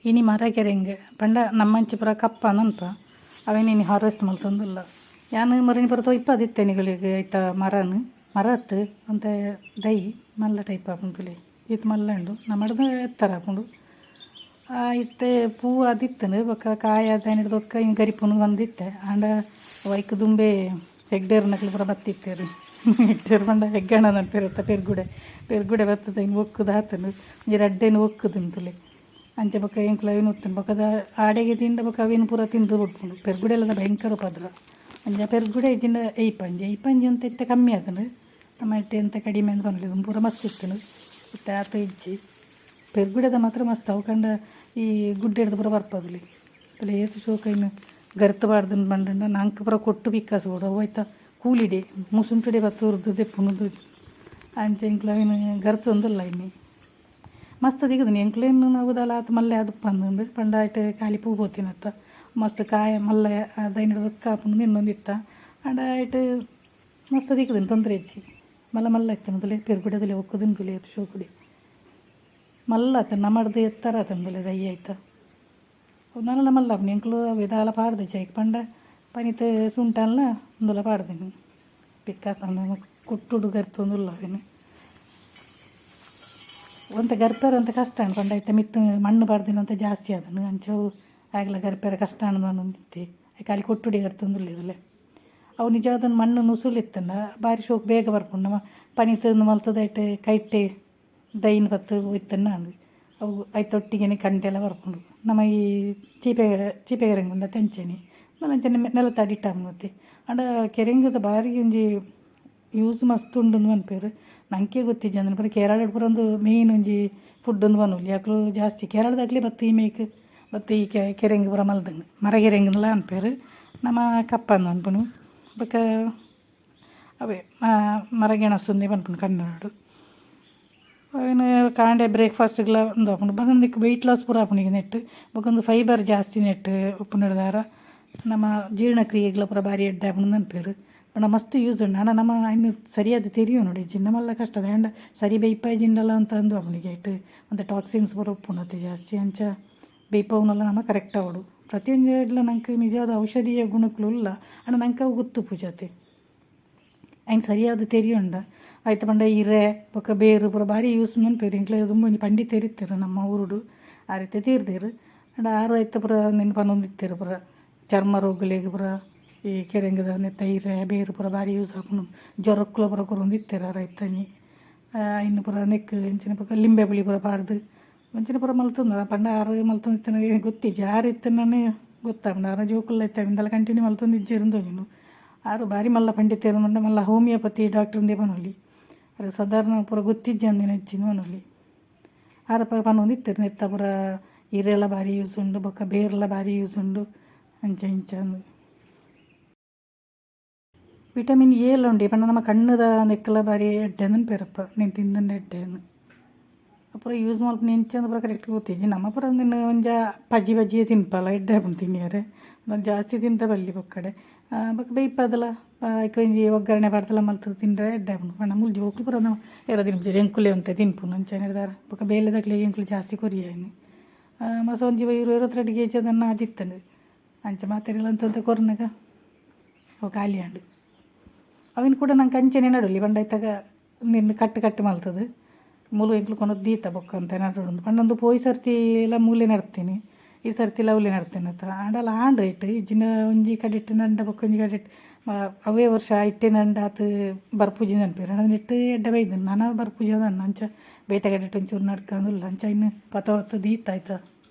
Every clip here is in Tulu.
ಇನಿ ಮರ ಕೆರೆಂಗ್ ಪಂಡ ನಮ್ಮಂಚಿ ಪೂರ ಕಪ್ಪ ನನ್ಪ ಅವೇನು ಇನಿ ಹಾರ್ವೆಸ್ಟ್ ಮಲ್ತೊಂದುಲ್ಲ. ಯಾನ್ ಮೊರಿನಿ ಪೂರ ತೊಯ್ಪಾದಿತ್ತೆ ನಿಗುಲೆಗ್ ಐತ ಮರನ್ ಮರತ್ ಒಂತೆ ದೈ ಮಲ್ಲ ಟೈಪ್ ಆಪುಂಡು ತೂಲೆ ಈತ್ ಮಲ್ಲ ಉಂಡು ನಮಡ್ದ್ ಎತ್ತರ ಆಪುಂಡು. ಇತ್ತೆ ಪೂ ಆದಿತ್ತುಂಡು ಬೊಕ ಕಾಯಿ ಆದ್ ಬೊಕ್ಕ ಇನಿ ಗರಿಪುನು ಬಂದಿತ್ತೆ ಆಂಡ ಅವು ಐಕ್ ದುಂಬೆ ಹೆಗ್ಡೆರ್ನಕುಲು ಪೂರ ಬತ್ತಿತ್ತೆರ್. ಹೆಗ್ಡೆರ್ ಪಂಡ ಹೆಗ್ಗಣ ಪನ್ಪೆರ್ ಪೆರ್ಗುಡೆ ಪೆರ್ಗುಡೆ ಬತ್ತುದು ಐನ್ ಒಕ್ಕುದು ಆತುಂಡು ಒಂಜಿ ರಡ್ಡೆನ್ ಒಕ್ಕುದುಂಡು ತೂಲೆ. ಅಂಚ ಬೊಕ ಎಂಕುಲು ಅವೆನ್ ಒತ್ತುಂಡು ಬೊಕದ ಆಡೆಗೆ ತಿಂಡ ಬೊಕ ಅವೆನ್ ಪೂರ ತಿಂದು ಬುಡ್ಪುಂಡು. ಪೆರ್ಗುಡೆಲದ ಭಯಂಕರ ಉಪದ್ರ. ಅಂಚ ಪೆರ್ಗುಡೆ ಇಜ್ಜಿಂಡ ಏಯ್ಪಂಜಿ ಏಯ್ಪಂಜಿ ಒಂತೆ ಇತ್ತೆ ಕಮ್ಮಿ ಆತುಂಡು. ನಮ್ಮ ಇತ್ತೆ ಎಂತ ಕಡಿಮೆ ಅಂದ್ ಪನೊಲಿ ದುಂಬು ಪೂರ ಮಸ್ತ್ ಇತ್ತುಂಡು ಇತ್ತೆ ಆತ್ ಇಜ್ಜಿ. ಪೆರ್ಗುಡೆದ ಮಾತ್ರ ಮಸ್ತ್ ಅವು ಕಂಡ ಈ ಗುಡ್ಡೆಡ್ದ್ ಪೂರ ಬರ್ಪದುಲಿ ತೂಲೆ ಏತ್ ಶೋಕು ಐನ್ ಗರ್ತ್ ಪಾಡ್ದುಂಡು ಪಂಡಂಡ ನಂಕ್ ಪೂರ ಕೊಟ್ಟು ಪಿಕ್ಕಾಸ್ ಬೋಡು ಅವು ಐತ ಕೂಲಿಡೆ ಮುಸುಂಟುಡೆ ಬತ್ತ್ ಉರ್ದು ದೆಪ್ಪುನು. ಅಂಚ ಎಂಕ್ಲು ಐನ್ ಗರ್ತೊಂದುಲ್ಲ ಇನಿ ಮಸ್ತ್ ತಿಕ್ಕುದುಂಡು. ಎಂಕ್ಲೆನ್ ಅವು ದಾಲ ಆತ್ ಮಲ್ಲೆ ಆದುಪ್ಪಂದು ಪಂಡ ಐಟ್ ಖಾಲಿ ಪೂ ಪೋತಿನತ್ತ ಮಸ್ತ್ ಕಾಯ ಮಲ್ಲೆ ಐನ್ ಬೊಕ್ಕ ಆಪುಂಡು ಎನ್ನೊಂದಿತ್ತ. ಆಂಡ ಐಟ್ ಮಸ್ತ್ ತಿಕ್ಕುದುಂಡು ತೊಂದರೆ ಇಜ್ಜಿ. ಮಲ್ಲ ಮಲ್ಲ ಇತ್ತುಂಡು ತೂಲೆ ಪೆರ್ಗುಡೆ ತೂಲೆ ಒಕ್ಕುದುಂಡು ತೂಲೆ ಏತ್ ಶೋಕುಡೆ ಮಲ್ಲ ಆತುಂಡು ನಮಡ್ದ್ ಎತ್ತರ ಆತುಂಡು ತೂಲೆ ದೈ ಐತ. ನನಲ ಮಲ್ಲ ಆಪುಂಡು ಎಂಕುಲು ಅವೆ ದಾಲ ಪಾಡ್ದಿಜ ಐಕ್ ಪಂಡ ಪನಿತ್ ಸುಂಟನ್ಲ ಉಂದುಲ ಪಾಡ್ದಿನಿ ಪಿಕ್ಕಾಸ್ ಕುಟ್ಟುಡು ಗರ್ತೊಂದುಲ್ಲ ಅವೆನ್. ಒಂತೆ ಗರ್ಪೆರೆ ಒಂತೆ ಕಷ್ಟ ಉಂಡು ಪಂಡ ಐತ ಮಿತ್ತ್ ಮಣ್ಣು ಪಾಡ್ದಿನ ಒಂತೆ ಜಾಸ್ತಿ ಆತುಂಡು. ಅಂಚ ಅವು ಆಯೆಗ್ಲ ಗರ್ಪೆರೆ ಕಷ್ಟ ಆಂಡ್ ಪನೊಂದಿತ್ತೆ. ಖಾಲಿ ಕೊಟ್ಟುಡೆ ಗರ್ತೊಂದುಲ್ಲೆ ತೂಲೆ. ಅವು ನಿಜವಾದ ಮಣ್ಣು ನುಸುಲು ಇತ್ತುಂಡ ಬಾರಿ ಶೋಕು ಬೇಗ ಬರ್ಪುಂಡು. ನಮ ಪನಿತ್ ಉಂದು ಮಲ್ತುದು ಐಟ್ ಕೈಟೆ ದೈನ್ ಪತ್ತ್ ಇತ್ತುಂಡ ಆಂಡ್ ಅವು ಐತ ಒಟ್ಟಿಗೆನೆ ಕಂಟೆಲ ಬರ್ಪುಂಡು. ನಮ ಈ ಚೀಪೆ ಚೀಪೆ ಕೆರೆಂಗ್ ಉಂಡತೆ ಅಂಚೆನೆ ಅಂಚನೆ ನೆಲತ ಅಡಿಟ್ ಆಪುಂಡು. ಆಂಡ ಕೆರೆಂಗದ ಬಾರಿ ಒಂಜಿ ಯೂಸ್ ಮಸ್ತ್ ಉಂಡು ಪನ್ಪೆರ್. ನಂಕೆ ಗೊತ್ತಿಜ್ಜಿ ಅಂದ್ ಪೂರ ಕೇರಳಡ್ ಪೂರ ಉಂದು ಮೇಯ್ನ್ ಒಂಜಿ ಫುಡ್ ಅಂದ್ ಪನೊಲಿ. ಅಕುಲು ಜಾಸ್ತಿ ಕೇರಳದಕ್ಲೆ ಬತ್ತ್ ಈ ಮೇಕ್ ಬತ್ತ್ ಈ ಕೆರೆಂಗ್ ಪೂರ ಮಲ್ದುಂಡು. ಮರ ಕೆರೆಂಗ್ಂದ್ಲ ಪನ್ಪೆರ್ ನಮ ಕಪ್ಪಂದ್ ಪನ್ಪುನು. ಬೊಕ ಅವೇ ಮರ ಗೆಣಸುಂದೇ ಪನ್ಪುನು ಕನ್ನಡಡ್. ಅವೆನ್ ಕಾಂಡೆ ಬ್ರೇಕ್ಫಾಸ್ಟ್ಗ್ಲ ಉಂದು ಆಪುಂಡು. ಬೊಕ ಉಂದೆಕ್ ವೆಯ್ಟ್ ಲಾಸ್ ಪೂರ ಆಪುಂಡು ಈಗ ನೆಟ್ಟ್. ಬೊಕ ಉಂದು ಫೈಬರ್ ಜಾಸ್ತಿ ನೆಟ್ಟ್ ಉಪ್ಪುನೆಡ್ದಾವರ ನಮ್ಮ ಜೀರ್ಣಕ್ರಿಯೆಗ್ಲ ಪೂರ ಬಾರಿ ಎಡ್ಡೆ ಆಪುಂಡು ಪನ್ಪೆರ್. ಪಂಡ ಮಸ್ತ್ ಯೂಸ್ ಉಂಡು. ಆಂಡ ನಮ ಐನ್ ಸರಿಯಾದ್ ತೆರಿಯೊನೊಡು ಇಜ್ಜಿಂಡ ಮಲ್ಲ ಕಷ್ಟ. ದಾಯೆ ಪಂಡ ಸರಿ ಬೇಯ್ಪಾಯಿಜಿಂಡಲ ಅಂತ ಉಂದು ಆಪುಂಡು ಈಗ ಐಟ್ ಒಂತೆ ಟಾಕ್ಸಿನ್ಸ್ ಪೂರ ಉಪ್ಪುಂಡು ಅತೆ ಜಾಸ್ತಿ. ಅಂಚ ಬೇಯ್ಪಾವುನಲ ನಮ ಕರೆಕ್ಟ್ ಆವೊಡು. ಪ್ರತಿಯೊಂಜಿ ನಂಕ್ ನಿಜವಾದ ಔಷಧೀಯ ಗುಣಕುಲು ಉಲ್ಲ. ಆಂಡ ನಂಕ್ ಅವು ಗೊತ್ತುಪ್ಪುಜಿ ಅತೆ. ಐನ್ ಸರಿಯಾದ್ ತೆರಿಯೊಂಡ ಐತ ಪಂಡ ಇರೆ ಬೊಕ ಬೇರು ಪೂರ ಬಾರಿ ಯೂಸ್ ಮನ್ಪೆರ್. ಎಂಕ್ಲೆ ದುಂಬು ಒಂಜಿ ಪಂಡಿತೆರ್ ಇತ್ತೆರ್ ನಮ್ಮ ಊರುಡು. ಆರ್ ಇತ್ತೆ ತೀರ್ದೆರ್. ಆಂಡ ಆರ್ ಐತ ಪೂರ ಉಂದೆನ್ ಪನೊಂದಿತ್ತೆರ್ ಪೂರ ಚರ್ಮ ರೋಗಲೆಗ್ ಪೂರ ಈ ಕೆರೆಂಗದ ನೆತ್ತ ಇರೆ ಬೇರು ಪೂರ ಬಾರಿ ಯೂಸ್ ಆಪುಂಡು. ಜ್ವರಕ್ಕುಲ ಪೂರ ಕೊರೊಂದಿತ್ತೆರ್ ಆರ್ ಐತನಿ ಐನ್ ಪೂರ ನೆಕ್ಕ್ ಇಂಚಿನ ಬೊಕ ಲಿಂಬೆ ಪುಳಿ ಪೂರ ಪಾಡ್ದ್ ಅಂಚಿನ ಪೂರ ಮಲ್ತೊಂದು ಪಂಡ ಆರ್ ಮಲ್ತೊಂದಿತ್ತಿನ ಗೊತ್ತಿಜ್ಜಿ. ಆರ್ ಇತ್ತಿನನೇ ಗೊತ್ತಾಪುಂಡು. ಆರ್ನ ಜೋಕುಲು ಇತ್ತೆ ಇಂದಲ ಕಂಟಿನ್ಯೂ ಮಲ್ತೊಂದಿಜ್ಜೆರ್ ತೋಜುಂಡು. ಆರ್ ಬಾರಿ ಮಲ್ಲ ಪಂಡಿತೆರ್ ಪಂಡ ಮಲ್ಲ ಹೋಮಿಯೋಪತಿ ಡಾಕ್ಟರ್ ಇಂದೇ ಪನೊಲಿ. ಆರ್ ಸಾಧಾರಣ ಪೂರ ಗೊತ್ತಿಜ್ಜಂದಿನ ಇಜ್ಜಿ ಪನೊಲಿ. ಆರ್ ಪನೊಂದಿತ್ತೆರ್ ನೆತ್ತ ಪೂರ ಇರೆಲ ಬಾರಿ ಯೂಸ್ ಉಂಡು ಬೊಕ ಬೇರ್ಲ ಬಾರಿ ಯೂಸ್ ಉಂಡು ಅಂಚ ಇಂಚ. ವಿಟಮಿನ್ ಎ ಲ ಉಂಡು ಪಂಡ ನಮ್ಮ ಕಣ್ಣುದ ನೆಕ್ಕಲ ಬಾರಿ ಎಡ್ಡೆ ಪನ್ಪೆರಪ್ಪ ನೆನ್ ತಿಂದಂಡ ಎಡ್ಡೆ. ಪೂರ ಯೂಸ್ ಮಲ್ಪುನ ಎಂಚ ಪೂರ ಕರೆಕ್ಟ್ ಗೊತ್ತಿಜ್ಜಿ. ನಮ ಪೂರ ಉಂದೆನ್ ಒಂಜ ಪಜಿ ಪಜಿಯೇ ತಿನ್ಪಲ ಎಡ್ಡೆ ಆಪುಂಡು ತಿನಿಯೆರೆ. ಜಾಸ್ತಿ ತಿಂದರೆ ಬಲ್ಲಿ ಬೊಕ್ಕಡೆ. ಬೊಕ ಬೇಯ್ಪಾದಲ ಐಕ್ ಒಂಜಿ ಒಗ್ಗರಣೆ ಪಾಡ್ದಲ ಮಲ್ತುದು ತಿಂದರೆ ಎಡ್ಡೆ ಆಪುಂಡು. ಪಂಡ ಮೂಲು ಜೋಕುಲು ಪೂರ ಏರ ತಿನ್ಪುಜೆರ್ ಎಂಕುಲೇ ಒಂತೆ ತಿನ್ಪುನು ಅಂಚನೆ ಬೊಕ ಬೇಲೆದಕ್ಲೆಗ್ ಎಂಕುಲು ಜಾಸ್ತಿ ಕೊರಿಯ ಇನಿ. ಮಸ್ತ್ ಒಂಜಿ 20 22 ಕೆ ಜಿ ಅದನ್ನು ಆದಿತ್ತುಂಡು. ಅಂಚ ಮಾತೆರೆಗ್ಲ ಒಂತೆ ಒಂತೆ ಕೊರ್ನಗ ಅವು ಖಾಲಿ ಆಂಡ್. ಅವೆನ್ ಕೂಡ ನಂಕ್ ಅಂಚನೆ ನಡೊಲಿ ಪಂಡ ಐತಾಗ ಉಂದೆನ್ ಕಟ್ಟು ಕಟ್ಟು ಮಲ್ತುದು ಮೂಲು ಎಂಕುಲು ಕೊನೊದು ದೀತ ಬೊಕ್ಕ ಒಂತೆ ನಡೊಡು ಪಂಡ ಉಂದು ಪೋಯಿ ಸರ್ತಿ ಲ ಮೂಲೇ ನಡ್ತಿನಿ ಈ ಸರ್ತಿಲ ಅವ್ಲೆ ನಡ್ತಿನಿ ಅತ್ತ. ಆಂಡಲ ಆಂಡ್ ಐಟ್ ಇಜ್ಜಿಂಡ ಒಂಜಿ ಕಡೆಟ್ ನಡ್ಂಡ ಬೊಕ್ಕ ಒಂಜಿ ಕಡೆಟ್ ಅವೇ ವರ್ಷ ಇಟ್ಟೆ ನಡ್ಂಡ ಆತ್ ಬರ್ಪುಜಿ ಪನ್ಪೆರ್. ಆಂಡ ನೆಟ್ಟ್ ಎಡ್ಡೆ ಬೈದ್ಂಡ್ ನನ ಬರ್ಪುಜಿ ದಾನ್ನ ಅಂಚ ಬೇತೆ ಕಡೆಟ್ ಒಂಚೂರು ನಡ್ಕೊಂದುಲ್ಲ. ಅಂಚ ಐನ್ ಪತ ಪತ್ ದೀತ ಐತ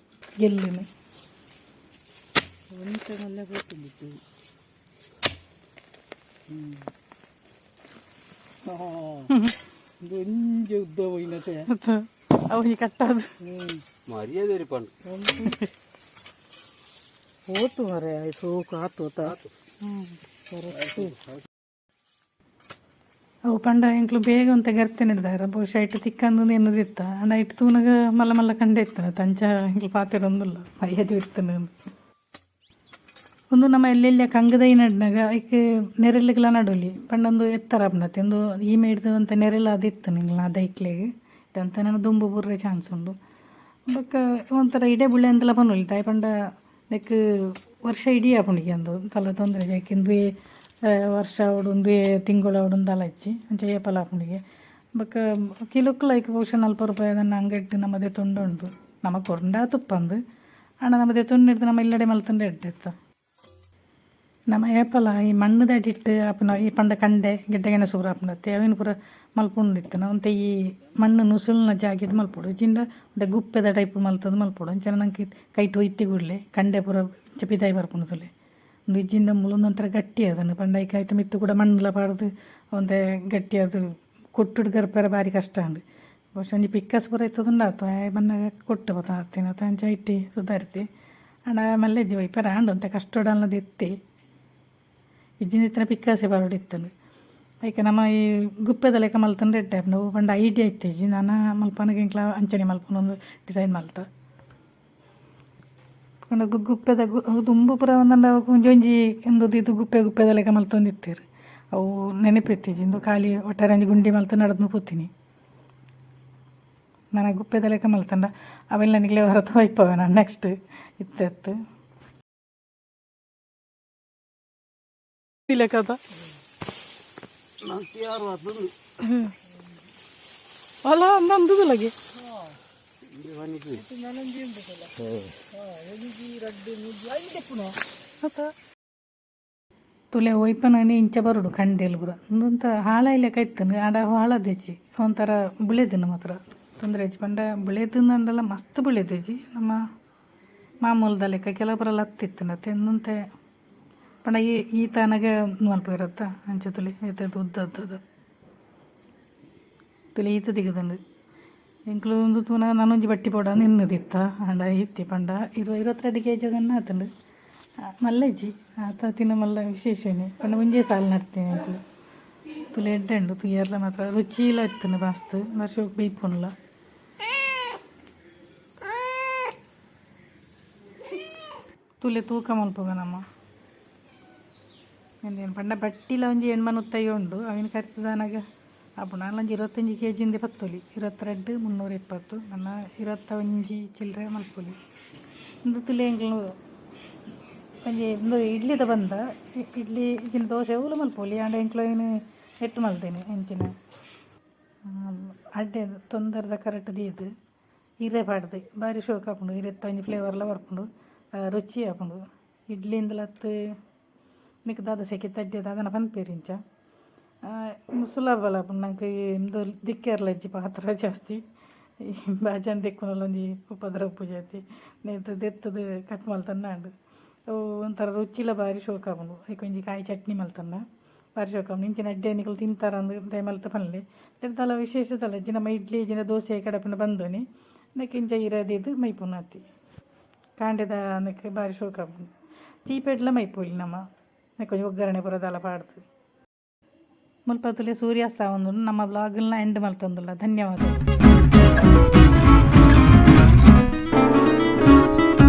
ಗೆಲ್ಲುನು. ಒಂತೆ ಮಲ್ಲ ಗೊತ್ತುಂಡಿತ್ತು. ಒಂಜಿ ಉದ್ದ ಪೋಯಿನತೆ. ಅವು ಈ ಕಟ್ಟಾದು ಮರ್ಯಾದೆ ಪಂಡು ಹೋತು ಮರೆ ಸೋಕು ಆತು. ಅವು ಪಂಡ ಎಂಕ್ಲು ಬೇಗ ಒಂತೆ ಗರ್ತೆ ನೆಡ್ದಾರ ಬಹುಶಃ ಐಟ್ ತಿಕ್ಕಂದು ಎನ್ನುದಿತ್ತ. ಆಂಡ ಐಟ್ ತೂನಗ ಮಲ್ಲ ಮಲ್ಲ ಕಂಡೆ ಇತ್ತನ ಅಂಚ ಎಂಕ್ಲು ಪಾತೆರೊಂದುಲ್ಲ ಮರ್ಯಾದೆ ಇರ್ತನೆ. ಉಂದು ನಮ್ಮ ಎಲ್ಲೆಲ್ಲ ಕಂಗದೈ ನಡ್ನಗ ಐಕ್ ನೆರೆಲುಗ್ಲ ನಡೊಲಿ. ಪಂಡ ಉಂದು ಎತ್ತರ ಆಪುಂಡತ್ತೆ ಉಂದು ಈ ಮೇಡ್ದ್ ಒಂತೆ ನೆರೆಲ್ ಆದಿತ್ತು ನಿಂಗ್ಲ ದೈಕ್ಲೆಗ್ ಅಂತ ನನ ದುಂಬು ಬುರ್ರೆ ಚಾನ್ಸ್ ಉಂಡು. ಬೊಕ್ಕ ಒಂಥರ ಇಡೆ ಬುಳೆ ಅಂದಲ ಪನೊಲಿ ದಾಯೆ ಪಂಡ ನೆಕ್ಕ್ ವರ್ಷ ಇಡೀ ಆಪುಂಡು ಅಂದು ತಲ ತೊಂದರೆ ಯಾಕೆ ಇಂದುವೆ ವರ್ಷ ಆವೊಡು ಉಂದುವೆ ತಿಂಗಳು ಆವೊಡು ದಾಲ ಇಜ್ಜಿ ಅಂಚ ಏಪಲ ಆಪುಂಡಿಗೆ. ಬೊಕ್ಕ ಕಿಲೋಕ್ಲ ಐಕ್ ಬಹುಶಃ 40 ರೂಪಾಯಿ ದಾನ್ನ ಅಂಗಡಿಡ್ ನಮ ದೆತೊಂಡ ಉಂಡು. ನಮ ಕೊರ್ಂಡ ತುಪ್ಪಂದು ಆಂಡ ನಮ ದೆತೊಂಡಿರ್ದು ನಮ ಇಲ್ಲಡೆ ಮಲ್ತುಂಡ ಎಡ್ಡೆ. ನಮ ಏಪಲ ಈ ಮಣ್ಣುದ ಅಡಿಟ್ ಆಪುನ ಈ ಪಂಡ ಕಂಡೆ ಗೆಡ್ಡೆ ಗೆಣಸು ಪೂರ ಆಪುಂಡತ್ತೆ ಅವೆನ್ ಪೂರ ಮಲ್ಪೊಂದಿತ್ತು ಒಂತೆ ಈ ಮಣ್ಣು ನುಸುಲ್ನ ಜಾಗೆಡ್ ಮಲ್ಪೊಡು ಇಜ್ಜಿಂಡ ಒಂತೆ ಗುಪ್ಪೆದ ಟೈಪ್ ಮಲ್ತುದು ಮಲ್ಪೊಡು. ಅಂಚನೆ ನಂಕ್ ಕೈಟ್ ಒಯ್ತಿ ಕೂಡ್ಲೆ ಕಂಡೆ ಪೂರ ಇಂಚ ಪಿದಾಯಿ ಬರ್ಪುಂಡು ತೂಲೆ. ಉಂದು ಇಜ್ಜಿಂಡ ಮೂಲೊಂದು ಒಂಥರ ಗಟ್ಟಿ ಆತುಂಡು ಪಂಡ ಐಕ್ ಐತ ಮಿತ್ತ್ ಕೂಡ ಮಣ್ಣುಲ ಪಾಡ್ದು ಒಂತೆ ಗಟ್ಟಿ ಆದ್ ಕೊಟ್ಟುಡು ಗರ್ಪೆರೆ ಬಾರಿ ಕಷ್ಟ ಆಂಡ್. ಬಹುಶಃ ಒಂಜಿ ಪಿಕ್ಕಾಸ್ ಪೂರ ಇತ್ತುದುಂಡ ಆತು ಆಯೆ ಬನ್ನಗ ಕೊಟ್ಟು ಪೋತ ಆತಿನ ಅಂಚ ಐಟ್ ಸುದಾರ್ತೆ. ಆಂಡ ಮಲ್ಲೆಜ್ಜಿ ಒಯ್ಪೆರೆ ಆಂಡ್ ಒಂತೆ ಕಷ್ಟೊಡಾಂಡಲ ದೆತ್ತೆ. ಇಜ್ಜಿಂಡ ಇತ್ತಿನ ಪಿಕ್ಕಾಸೆ ಬರೊಡಿತ್ತುಂಡು. ಐಕ್ ನಮ ಈ ಗುಪ್ಪೆದ ಲೆಕ್ಕ ಮಲ್ತುಂಡ ಎಡ್ಡೆ ಆಪುಂಡು. ಅವು ಪಂಡ ಐಡಿಯಾ ಇತ್ತಿಜಿ ನನ ಮಲ್ಪನಗ ಎಂಕ್ಲ ಅಂಚನೆ ಮಲ್ಪುನು ಡಿಸೈಡ್ ಮಲ್ತ. ಪಂಡ ಗುಪ್ಪೆದ ದುಂಬು ಪೂರ ಒಂದಂಡ ಒಂಜಿ ಒಂಜಿ ಉಂದು ದೀದ್ ಗುಪ್ಪೆ ಗುಪ್ಪೆದ ಲೆಕ್ಕ ಮಲ್ತೊಂದಿತ್ತೆರ್. ಅವು ನೆನಪಿತ್ತಿಜಿ ಉಂದು ಖಾಲಿ ಒಟ್ಟಾರೆ ಒಂಜಿ ಗುಂಡಿ ಮಲ್ತ್ ನಡತ್ಂದ್ ಪೋತಿನಿ. ನನ ಗುಪ್ಪೆದ ಲೆಕ್ಕ ಮಲ್ತುಂಡ ಅವೆಲ್ಲ ನಿಕ್ಲೆ ಹೊರತು ಒಯ್ಪವೆ ನಾನು ನೆಕ್ಸ್ಟ್ ಇತ್ತೆತ್ತು. ಲೆಕ್ಕದ ಯಾರು ಆತಂದು ಅಲ್ಲ ಅಂದಲಗೆ. ತುಲೆ ಒಯ್ಪನನೆ ಇಂಚ ಬರೋಡು ಕಂಡೇಲು ಪೂರ ಉಂದೊಂತ ಹಾಳಾಯಿ ಲೆಕ್ಕ ಇತ್ತುಂಡು. ಆಂಡ ಹಾಳಾದಿಜ್ಜಿ, ಒಂಥರ ಬುಳೆದಿನ ಮಾತ್ರ ತೊಂದರೆ ಇಜ್ಜಿ. ಪಂಡ ಬುಳೆದಿಂದಂಡಲ ಮಸ್ತ್ ಬುಳೆದಿಜ್ಜಿ, ನಮ್ಮ ಮಾಮೂಲ್ದ ಲೆಕ್ಕ ಕೆಲವು ಪೂರ ಲತ್ತಿತ್ತುಂಡು ಅತ್ತೆ. ಉಂದೊಂತೆ ಪಂಡ ಈ ಈ ತಾನಗ ಮಲ್ಪುವೆರತ್ತ ಅಂಚ ತುಲೆ ಏತ್ ಉದ್ದ ಉದ್ದದ ತುಲೆ ಈತ ತಿಕ್ಕುದುಂಡು. ಎಂಕ್ಲು ಉಂದು ತೂನಗ ನನೊಂಜಿ ಬಟ್ಟಿ ಪೋಡಾಂದು ಎನ್ನುದಿತ್ತ. ಆಂಡ ಇತ್ತಿ ಪಂಡ 22 ಕೆ ಜಿ ದಾನ್ನ ಆತುಂಡು. ಮಲ್ಲ ಇಜ್ಜಿ ಆತ ತಿನ್ನ ಮಲ್ಲ ವಿಶೇಷನೆ ಪಂಡ ಒಂಜೇ ಸಾಲ್ ನಡ್ತೀನಿ ಎಂಕ್ಲು. ತುಲೆ ಎಡ್ಡೆ ಉಂಡು ತೂಯರ್ಲ ಮಾತ್ರ ರುಚಿಲ ಇತ್ತುಂಡು ಮಸ್ತ್ ವರ್ಷ ಬೇಯ್ಪುಂಡ್ಲ. ತುಲೆ ತೂಕ ಮಲ್ಪುಗ ನಮ ಎಂದೇನು ಪಂಡ ಬಟ್ಟಿಲ ಒಂಜಿ ಎಣ್ಮ ನೂತ್ತೈ ಉಂಡು ಅವಿನ ಕರಿತದಾನಗ ಆಪುಂಡು. ಆಂಡ ಒಂಜಿ 25 ಕೆ ಜಿಂದೆ ಪತ್ತೊಲಿ 22 320 ನನ್ನ 21 ಚಿಲ್ಲರೆ ಮಲ್ಪೊಲಿ. ಉಂದು ತುಲೆ ಎಂಕ್ಲು ಒಂಜಿ ಉಂದು ಇಡ್ಲಿದ ಬಂದ ಇಡ್ಲಿ ಇಜ್ಜಿಂಡ ದೋಸೆ ಓಲು ಮಲ್ಪೊಲಿ. ಆಂಡ ಎಂಕ್ಲು ಐನ್ ಎಟ್ಟು ಮಲ್ತೇನೆ ಎಂಚಿನ ಅಡ್ಡೆ ತೊಂದರೆದ ಕರೆಕ್ಟ್ ದೀದ್ ಇರೆ ಪಾಡ್ದು ಬಾರಿ ಶೋಕು ಆಪುಂಡು. ಇರೆತ್ತ ಒಂಜಿ ಫ್ಲೇವರ್ಲ ಬರ್ಪುಂಡು, ರುಚಿ ಆಪುಂಡು. ಇಡ್ಲಿಂದಲ ಅತ್ ನಿಕ್ ದಾದ ಸೆಕೆ ತಡ್ಡೆ ದಾದನ ಪನ್ಪೆರ್ ಇಂಚ ಸುಲಭಲ ಆಪುಂಡು. ನಂಕ್ ಉಂದು ದಿಕ್ಕೆರ್ಲ ಇಜ್ಜಿ ಪಾತ್ರ ಜಾಸ್ತಿ ಬಾಜನ ದೆಕ್ಕುನಲ ಒಂಜಿ ಉಪದ್ರ ಉಪ್ಪುಜಿ. ನೆಟ್ ದೆತ್ತುದು ಕಟ್ ಮಲ್ತಂಡ ಆಂಡ್. ಅವು ಒಂಥರ ರುಚಿಲ ಬಾರಿ ಶೋಕು ಆಪುಂಡು. ಐಕ್ ಒಂಜಿ ಕಾಯಿ ಚಟ್ನಿ ಮಲ್ತಂಡ ಬಾರಿ ಶೋಕು ಆಪುಂಡು. ಇಂಚಿನ ಎಡ್ಡೆ ನಿಕುಲು ತಿಂತಾರಂದು ದಯಮಲ್ತ್ ಪನ್ಲೆ. ದಾಲ ವಿಶೇಷ ದಾಲ ಇಜ್ಜಿ ನಮ್ಮ ಇಡ್ಲಿ ಇಜ್ಜಿಂಡ ದೋಸೆ ಕಡಪುಂಡ ಬಂದೋನಿ ನೆಕ್ ಇಂಚ ಇರೆ ದೀದ್ ಮೈಪುನಾತಿ ಕಾಂಡೆದ ನೆಕ್ ಬಾರಿ ಶೋಕು ಆಪುಂಡು. ತೀಪೆಡ್ಲ ಮೈಪೊಲಿ ನಮ ನೆಕ್ ಒಂಜಿ ಒಗ್ಗರಣೆ ಪೂರ ದಾಲ ಪಾಡ್ದು. ಮುಲ್ಪ ತೂಲೆ ಸೂರ್ಯಾಸ್ತ ಆವೊಂದುಂಡು. ನಮ್ಮ ವ್ಲಾಗ್ನ ಎಂಡ್ ಮಲ್ತೊಂದುಲ್ಲ. ಧನ್ಯವಾದಗಳು.